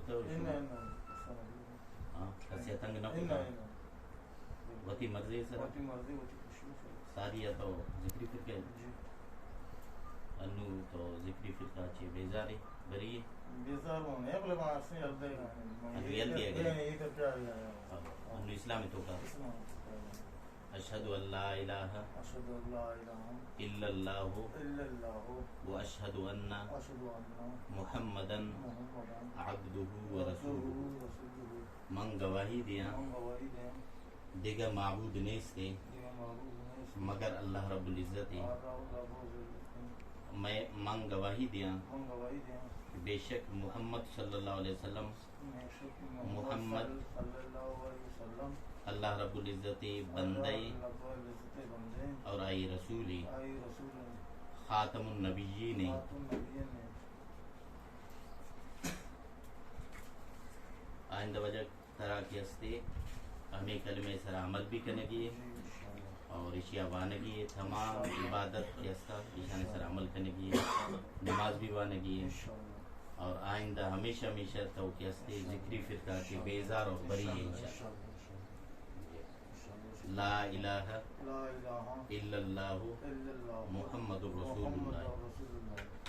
تو اناں، شما؟ اناں، اناں، اناں۔ ہاں، کسے تنگ نہ اناں، کتا؟ اناں۔ وتی مرضی سرا؟ وتی مرضی، وتی خوشی سرا۔ ساری ءَ تو ذکری فرقہ؟ جی۔ انو تو ذکری فرقہ چے بیزارے، بری ئے؟ بیزار ہوں، بلے ما اصلی یل دے گا۔ انو یل دے گا؟ اے، اے تو کیا ہے؟ ہاں، انو اسلام تو کا؟ اسلام تو کا؟ اشہد ان لا الہ اشہد ان لا الہ الا اللہ الا اللہ واشہد ان اشہد ان محمدا محمدا عبدہ ورسولہ۔ عبدہ ورسولہ۔ من گواہی دیاں من گواہی دیاں دگہ معبود نیست دگہ معبود نیست مگر اللہ رب العزت۔ اللہ رب العزت۔ میں، من گواہی دیاں من گواہی دیاں بے شک محمد صلی اللہ علیہ وسلم محمد محمد صلی اللہ علیہ وسلم اللہ رب العزت ءِ بندہ ئے اللہ رب العزت ءِ بندہ ئے اور آئی رسول ئے۔ آئی رسول ئے۔ خاتم النبیین ئے۔ خاتم النبیین ئے۔ آئندہ وجہ ترا کہ ہستے ہمے کلمہ ءِ سرا عمل بھی کنگی ئے۔ جی، انشاءاللہ۔ اور اشیا وانگی ئے، تمام انشاءاللہ۔ عبادت کہ ہستا ایشانی سرا عمل کنگی ئے، نماز بھی وانگی ئے۔ انشاءاللہ۔ اور آئندہ ہمیشہ ہمیشہ تو کہ ہستے انشاءاللہ۔ ذکری فرقہ کہ انشاءاللہ۔ بیزار اور بری ئے انشاءاللہ۔ انشاءاللہ، انشاءاللہ۔ انشاءاللہ۔ لا الہ لا الہ الا اللہ الا اللہ محمد رسول اللہ۔ محمد رسول اللہ۔